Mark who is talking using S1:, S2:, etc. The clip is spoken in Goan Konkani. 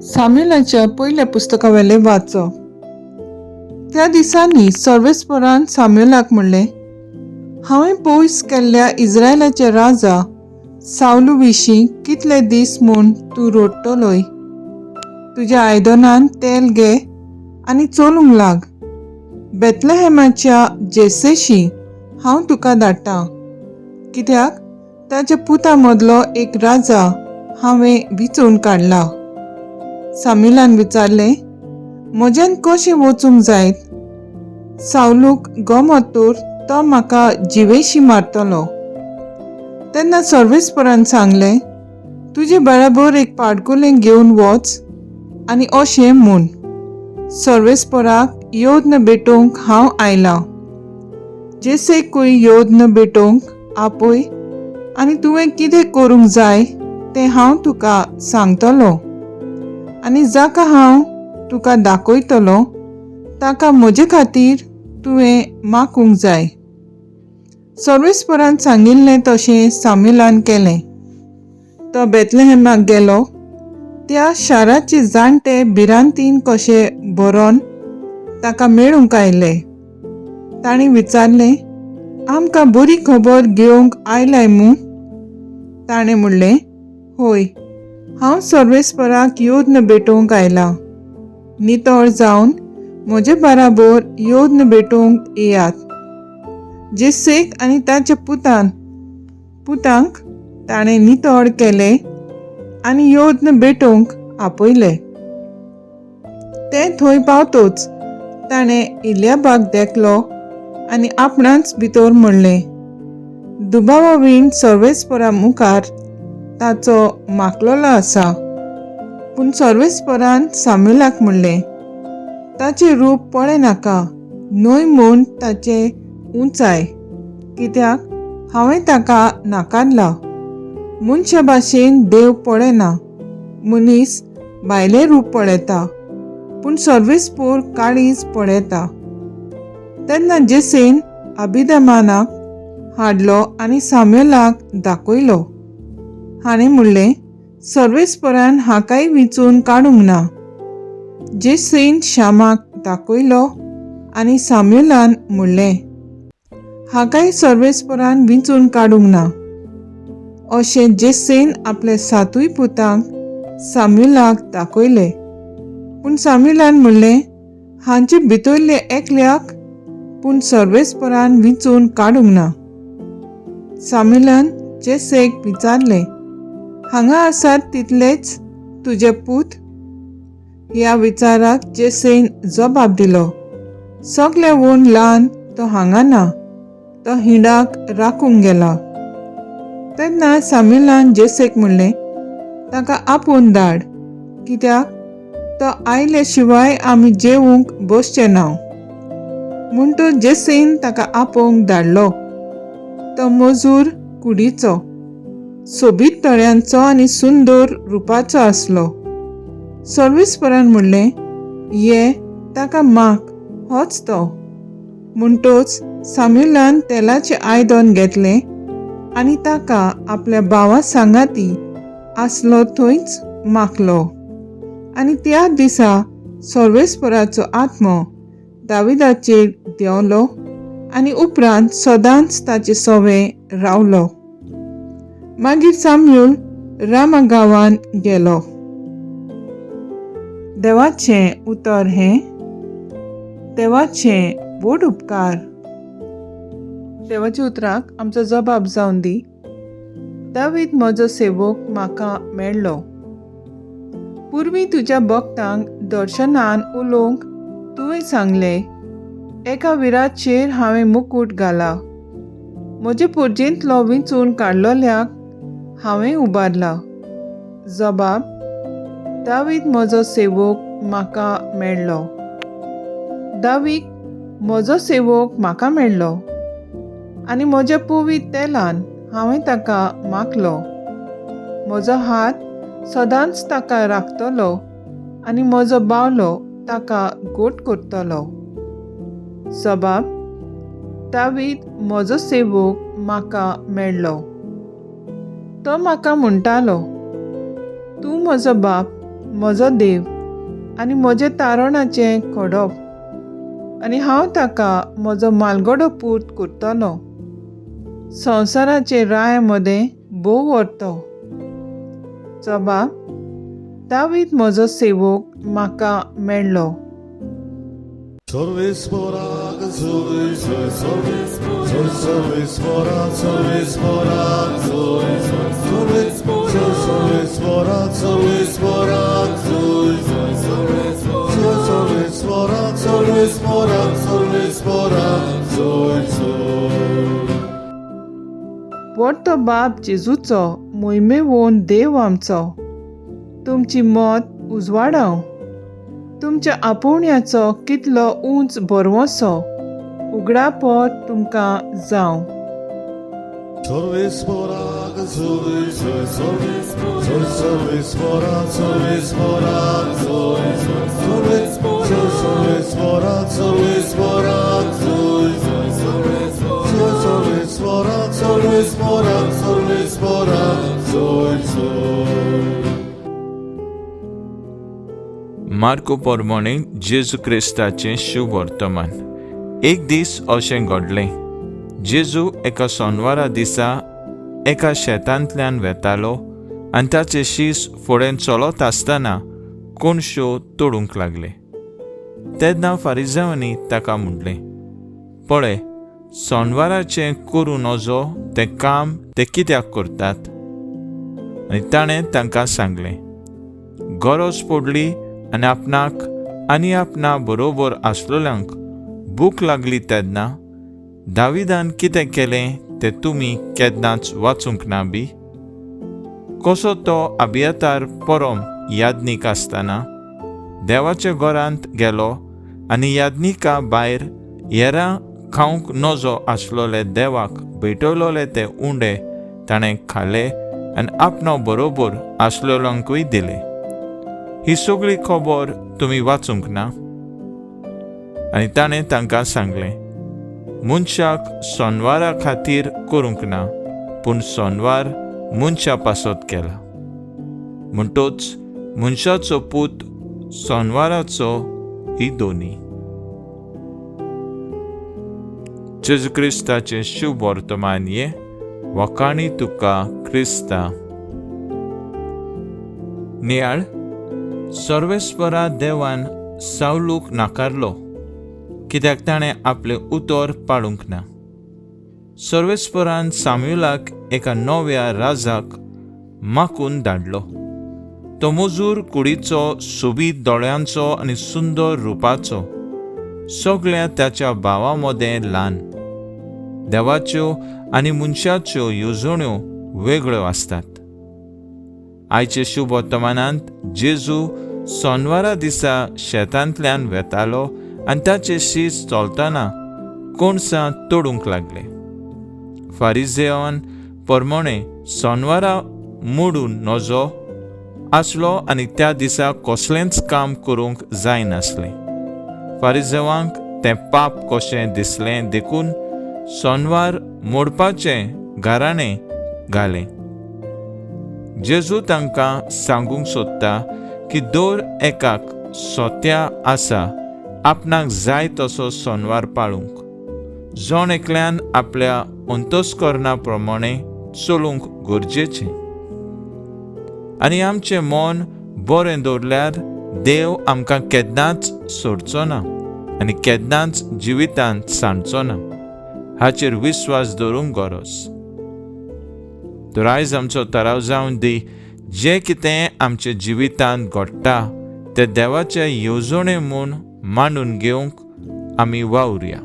S1: साम्युलाच्या पयल्या पुस्तकावेलें वाचप. त्या दिसांनी सर्वेस्परान साम्युलाक म्हणलें, हांवें पयस केल्ल्या इस्रायलाच्या राजा सावलू विशीं कितले दीस म्हूण तूं रडटलोय? तुज्या आयदनान तेल घे आनी चलूंक लाग. बेतलेहेमाच्या जेसेशी हांव तुका धाडटां, कित्याक ताच्या पुता मदलो एक राजा हांवें विचून काडला. साम्युलान विचारलें, म्हज्यान कशें वचूंक जायत? सावलूक गमत तर तो म्हाका जिवेशी मारतलो. तेन्ना सर्वेस्परान सांगलें, तुजे बराबर एक पाडकुलें घेवन वच आनी अशें म्हूण, सर्वेस्पराक योद्न भेटोवंक हांव आयलां. जेसेकूय योद्न भेटोवंक आपय आनी तुवें कितें करूंक जाय तें हांव तुका सांगतलो, आनी जाका हांव तुका दाखयतलो ताका म्हजे खातीर तुवें मागूंक जाय. सर्वेस्परान सांगिल्लें तशें साम्युलान केलें. तो बेतलेहेमाक गेलो. त्या शाराचे जाणटे भिरांतीन कशे भरोन ताका मेळूंक आयले. तांणी विचारलें, आमकां बरी खबर घेवंक आयलाय मू? ताणें म्हणलें, होय, हांव सर्वेस्पराक योद्न भेटोवंक आयलां. नितळ जावन म्हजे बराबर योद्न भेटोवंक येयात. जेसेक आनी ताच्या पुतांक ताणें नितळ केले आनी योद्न भेटोवंक आपयले. ते थंय पावतोच ताणें इल्याबाक देखलो आनी आपणाच भितर म्हणलें, दुबावा वीण सर्वेस्परा मुखार ताचो माकलोलो आसा. पूण सर्वेस्परान साम्युलाक म्हणलें, ताचें रूप पळय नाका, न्हय म्हूण ताचे उंचाय, कित्याक हांवें ताका नाकारला. मनशा भाशेन देव पळयना, मनीस भायलें रूप पळयता, पूण सर्वेस्पोर काळीज पळयता. तेन्ना जेसेन अबिदमानाक हाडलो आनी साम्युलाक दाखयलो. हाणें म्हणलें, सर्वेस्परान हाकाय विंचून काडूंक ना. जेसेन श्यामाक दाखयलो आनी साम्युलान म्हणलें, हाकाय सर्वेस्परान विंचून काडूंक ना. अशें जेसेन आपल्या सातूय पुतांक साम्युलाक दाखयले. पूण साम्युलान म्हणलें, हांचे भितरले एकल्याक पूण सर्वेस्परान विंचून काडूंक ना. साम्युलान जेसेक विचारलें, हांगा आसात तितलेच तुजे पूत? ह्या विचाराक जेसेन जबाब दिलो, सगळ्यावून ल्हान तो हांगा ना, तो हिंडाक राखूंक गेला. तेन्ना साम्युलान जेसेक म्हणलें, ताका आपोवन धाड, कित्याक तो आयले शिवाय आमी जेवूंक बसचे ना. म्हूण तो जेसेन ताका आपोवंक धाडलो. तो मजूर कुडीचो, सोबीत तळ्यांचो आनी सुंदर रुपाचो आसलो. सर्वेस्परान म्हणलें, ये, ताका माग, होच तो. म्हणटोच साम्युलान तेलाचें आयदन घेतलें आनी ताका आपल्या भावा सांगाती आसलो थंयच मागलो. आनी त्या दिसा सर्वेस्पराचो आत्मो दाविदाचेर देंवलो आनी उपरांत सदांच ताचे सवे रावलो. मागीर साम्यूल रामा गांवांत गेलो. देवाचें उतर हें. देवाचें व्हड उपकार. देवाच्या उतराक आमचो जबाब जावन दी. दावीद म्हजो सेवक म्हाका मेळ्ळो. पुर्वी तुज्या भक्तांक दर्शनान उलोवंक तुवें सांगलें, एका विराचेर हांवें मुकूट घाला. म्हजे पुर्जेंतलो विंचून काडलोल्याक हांवें उबारला. जबाब: दावीद म्हजो सेवक म्हाका मेळ्ळो. दावीक म्हजो सेवक म्हाका मेळ्ळो आनी म्हज्या पवित्र तेलान हांवें ताका माखलो. म्हजो हात सदांच ताका राखतलो आनी म्हजो बावलो ताका गोट करतलो. जबाब: दावीद म्हजो सेवक म्हाका मेळ्ळो. तो म्हाका म्हणटालो, तूं म्हजो बाप, म्हजो देव आनी म्हजें तारणाचें खडप, आनी हांव ताका म्हजो मालगडो पूत करतलो. संवसाराचे राय मदें भोव व्हरतो. जबाब, दावीद म्हजो सेवक म्हाका मेळ्ळो.
S2: सर्वेस्पराक जय जय जय सर्वेस्परा सर्वेस्पराक जय जय जय सर्वेस्परा सर्वेस्पराक जय जय जय सर्वेस्परा सर्वेस्पराक सर्वेस्पराक जय जय.
S1: व्हडतो बाप जेजूचो मोहिमेवोन देव आमचो तुमची मत उजवाडाव. तुमच्या आपोवण्याचो कितलो उंच भरवंसो उगडापो तुमकां जावं.
S2: सर्वेस्पराक जय जय जय सर्वेस्परा सर्वेस्पराक जय जय जय सर्वेस्परा सर्वेस्पराक जय जय जय सर्वेस्परा सर्वेस्पराक सर्वेस्पराक जय जय.
S3: मार्को पोरमोणे जेजू क्रिस्ताचें शुभवर्तमान. एक दीस अशें घडलें, जेजू एका सोनवारा दिसा एका शेतांतल्यान वेतालो आनी ताचे शीस फुडें चलत आसतना कोणश्यो तोडूंक लागले. तेन्ना फारिजांवांनी ताका म्हणलें, पळय, सोनवाराचें करूं नजो तें काम ते कित्याक करतात? आनी ताणें तांकां सांगलें, गरज पडली आनी आपणाक आनी आपणा बरोबर आसलेल्यांक भूक लागली तेन्ना दाविदान कितें केलें तें तुमी केन्नाच वाचूंक ना बी? कसो तो अबियातार परम याज्ञीक आसतना देवाच्या घरांत गेलो आनी याज्ञिका भायर हेरां खावंक नजो आसलोले देवाक भेटयलोले ते उंडे ताणें खाले आनी आपणो बरोबर आसलेल्यांकूय दिले. ही सगळी खबर तुमी वाचूंक ना? आनी ताणें तांकां सांगलें, मनशाक सोनवारा खातीर करूंक ना, पूण सोनवार मनशा पासत केला. म्हणटोच मनशाचो पूत सोनवाराचो ही दोनी. जेजू क्रिस्ताचें शुभ वर्तमान हें. वखाणी तुका क्रिस्ता. नियाळ. सर्वेस्परा देवान सावलूक नाकारलो कित्याक ताणें आपलें उतर पाळूंक ना. सर्वेस्परान साम्युलाक एका नव्या राजाक माकून धाडलो. तो मजूर कुडीचो, सोबीत दोळ्यांचो आनी सुंदर रुपाचो, सगळ्या ताच्या भावा मदें ल्हान. देवाच्यो आनी मनशाच्यो येवजण्यो वेगळ्यो आसतात. आयचे शुभवर्तमानांत जेजू सोनवारा दिसा शेतांतल्यान वेतालो आनी ताचे शीस चलतना कोणसां तोडूंक लागले. फारिजेवान परमणे सोनवारा मोडून नजो आसलो आनी त्या दिसा कसलेंच काम करूंक जायनासलें. फारिजेवांक तें पाप कशें दिसलें देखून सोनवार मोडपाचें घराणें घालें. जेजू तांकां सांगूंक सोदता की दर एकाक सोत्या आसा आपणाक जाय तसो सोनवार पाळूंक. जण एकल्यान आपल्या अंतस्करणा प्रमाणे चलूंक गरजेचें आनी आमचें मन बरें दवरल्यार देव आमकां केन्नाच सोडचो ना आनी केन्नाच जिवितांत सांडचो ना हाचेर विस्वास दवरूंक गरज. तर आयज आमचो थाराव जावन दी, जें कितें आमच्या जिवितांत घडटा तें देवाचे येवजणे म्हूण मांडून घेवंक आमी वावुरया.